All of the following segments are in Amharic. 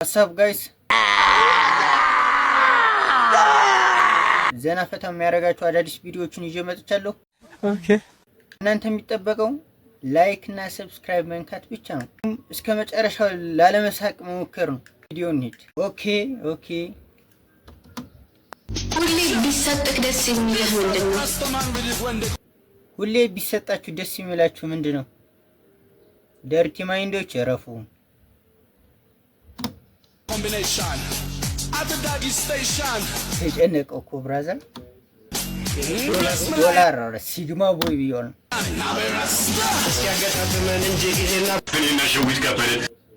What's up guys፣ ዘና ፈታ የሚያደርጋችሁ አዳዲስ ቪዲዮዎችን ይዤ መጥቻለሁ። Okay። እናንተ የሚጠበቀው like እና subscribe መንካት ብቻ ነው። እስከ መጨረሻው ላለመሳቅ መሞከር ነው። ቪዲዮ እንሂድ። Okay። ሁሌ ቢሰጥህ ደስ የሚልህ ምንድን ነው? ሁሌ ቢሰጣችሁ ደስ የሚላችሁ ምንድን ነው? Dirty mind ኦች እረፉ። Combination at the doggy station. ተጨነቀው እኮ brother። ዶላር sigma boy ብየዋለሁ። እኔና ሸዊት ከበደ።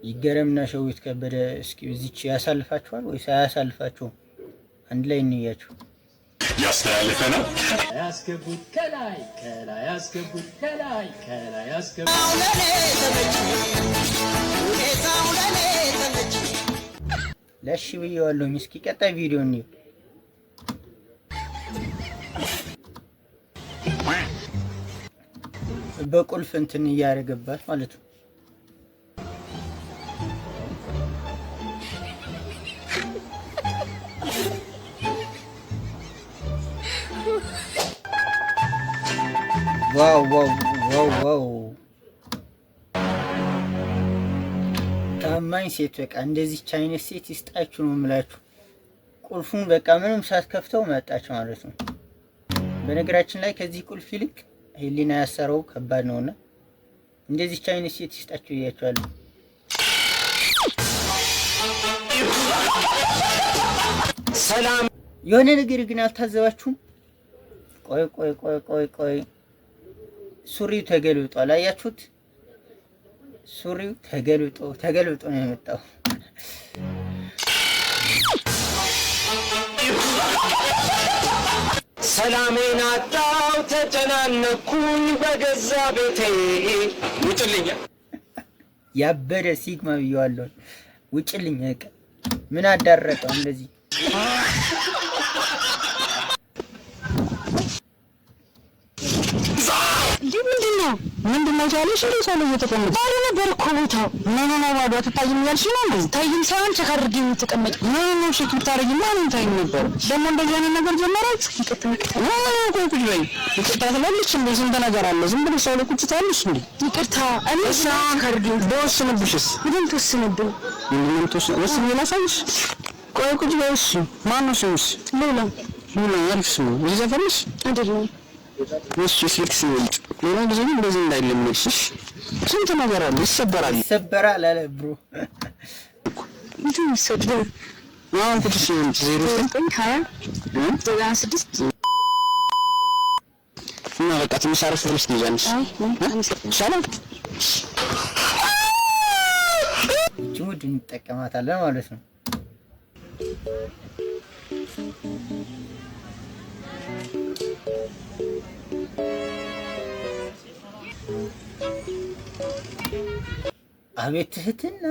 ይገረምና ሸዊት ከበደ እስኪ እዚች ያሳልፋችኋል ወይስ አያሳልፋችሁም? አንድ ላይ እንያችሁ። ያስተላልፈናል። ያስገቡት ከላይ ከላይ፣ ያስገቡት ከላይ ከላይ ያስገቡት። ለሺ ብየዋለሁኝ። እስኪ ቀጣይ ቪዲዮ እንየው። በቁልፍ እንትን እያደረገባት ማለት ነው። Wow wow wow wow! ታማኝ ሴት፣ በቃ እንደዚች አይነት ሴት ይስጣችሁ ነው የምላችሁ። ቁልፉን በቃ ምንም ሳትከፍተው መጣች ማለት ነው። በነገራችን ላይ ከዚህ ቁልፍ ይልቅ ህሊና ያሰረው ከባድ ነውና እንደዚች አይነት ሴት ይስጣችሁ እያቸዋለሁ። ሰላም። የሆነ ነገር ግን አልታዘባችሁም? ቆይ ቆይ ቆይ ቆይ ቆይ፣ ሱሪው ተገልብጧል። አያችሁት? ሱሪው ተገልብጦ ተገልብጦ ነው የመጣው። ሰላሜን አጣው፣ ተጨናነኩኝ በገዛ ቤቴ፣ ውጭልኝ። ያበደ sigma ብየዋለሁ። ውጭልኝ። በቃ ምን አዳረቀው እንደዚህ? እንዴ፣ ምንድን ነው? ምንድን ነው ያለሽ? እንዴ፣ ሰው ላይ እየተቀመጥሽ ባዶ ነበር እኮ ቦታው። ምን ነው፣ ባዶ አትታይም እያልሽ ነው እንዴ? ታይም ሳይሆን check አድርጌ የምትቀመጭ። ምን ነው check ብታደርጊ ማንም ታይም ነበር። ደግሞ እንደዚህ አይነት ነገር ጀመራችሁ። ይቅርታ ይቅርታ። ቆይ ቁጭ በይ። ይቅርታ ትላለች እንዴ? ስንት ነገር አለ። ዝም ብለሽ ሰው ላይ ቁጭ ትያለሽ እንዴ? ይቅርታ፣ እኔ check አድርጌ በወስንብሽስ? ምንድን ትወስንብኝ? ምንድን ነው የምትወስን? ወስኜ ላሳይሽ። ቆይ ቁጭ በይ። እሺ፣ ማነው ስምሽ? ሉላ። ሉላ አሪፍ ስም ነው። እዚህ ሰፈር ነሽ? አይደለም። እሺ፣ ስልክ ሲወልጭ ሌላ ጊዜ ግን እንደዚህ እንዳይለምድሽ። እሺ? ስንት ነገር አለ፣ ይሰበራል። ይሰበራል አለ bro። እንትን ይሰበር። አሁን ቁጭ ሲወልጭ 092096 እና በቃ ትንሽ አረፍ ብለሽ ትይዣለሽ። ይሻላል። ይቺ mood እንጠቀማታለን ማለት ነው። አቤት ትህትና!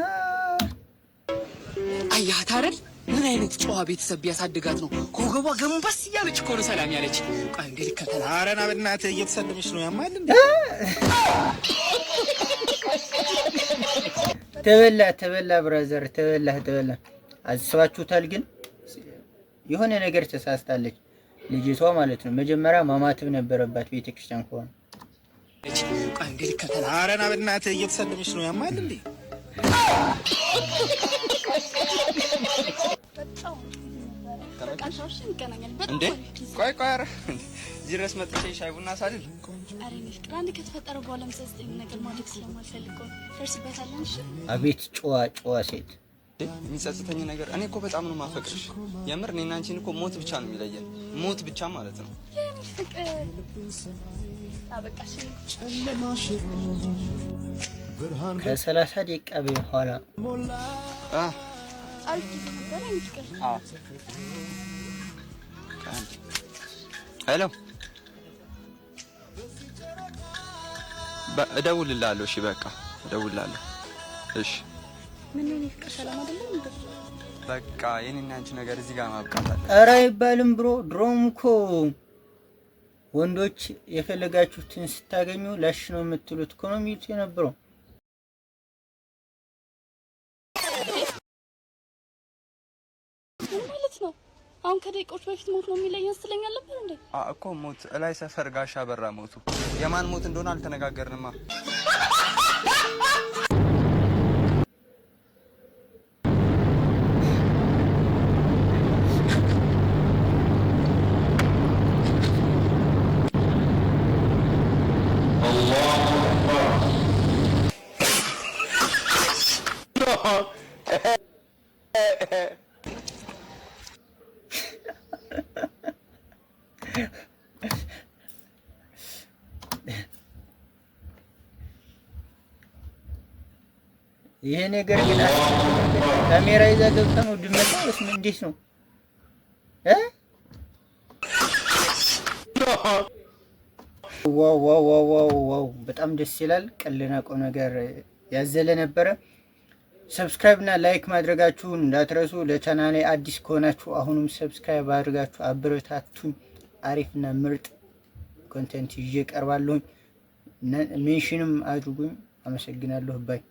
አያት አይደል? ምን አይነት ጨዋ ቤተሰብ ቢያሳድጋት ነው? ከወገቧ ገንበስ እያለች እኮ ነው ሰላም ያለች። ቆይ እንዴ ልከተል። ኧረ ና በእናትህ፣ እየተሰለመች ነው። ያማል እንዴ? ተበላ ተበላ፣ brother፣ ተበላ ተበላ። አስባችሁታል? ግን የሆነ ነገር ተሳስታለች ልጅቷ ማለት ነው። መጀመሪያ ማማተብ ነበረባት ቤተክርስቲያን ከሆነ። ቆይ እንዴ ልከተል። ኧረ ና በእናትህ፣ እየተሰለመች ነው። ያማል እንዴ? እንዴ፣ ቆይ ቆይ፣ ኧረ እዚህ ድረስ መጥቼ ሻይ ቡና ሳልል። ኧረ እኔ ፍቅር፣ አንድ ከተፈጠረ በኋላ የሚጸጽተኝ ነገር ማድረግ ስለማልፈልግ ነው። ደርስበታለን። እሺ። አቤት ጨዋ ጨዋ ሴት! የሚጸጽተኝ ነገር፣ እኔ እኮ በጣም ነው ማፈቅርሽ። የምር እኔና አንቺን እኮ ሞት ብቻ ነው የሚለየን፣ ሞት ብቻ ማለት ነው። የኔ ፍቅር፣ አበቃሽ። ከ30 ደቂቃ በኋላ። አሪፍ ጊዜ ነበረ የኔ ፍቅር። Hello፣ እደውልልሃለሁ። እሺ በቃ እደውልልሃለሁ። እሺ። ምን ነው የኔ ፍቅር፣ ሰላም አይደለም እንዴ? በቃ የኔና አንቺ ነገር እዚህ ጋር ማብቃት አለ። ኧረ አይባልም bro። ድሮም እኮ ወንዶች የፈለጋችሁትን ስታገኙ ላሽ ነው የምትሉት እኮ ነው የሚሉት የነበረው። ምን ማለት ነው? አሁን ከደቂቃዎች በፊት ሞት ነው የሚለየን ስትለኝ አልነበር እንዴ? እኮ ሞት እላይ ሰፈር ጋሻ በራ ሞቱ። የማን ሞት እንደሆነ አልተነጋገርንማ። ይሄ ነገር ግን ካሜራ ይዛ ገብታ ነው ድመቷ ወይስ ምን? እንዴት ነው እ? Wow, wow, wow, wow, wow! በጣም ደስ ይላል። ቀልድና ቁም ነገር ያዘለ ነበረ። Subscribe እና like ማድረጋችሁን እንዳትረሱ። ለቻናሌ አዲስ ከሆናችሁ አሁንም subscribe አድርጋችሁ አበረታቱኝ። አሪፍና ምርጥ content ይዤ እቀርባለሁኝ። Mention ም አድርጉኝ። አመሰግናለሁ። Bye.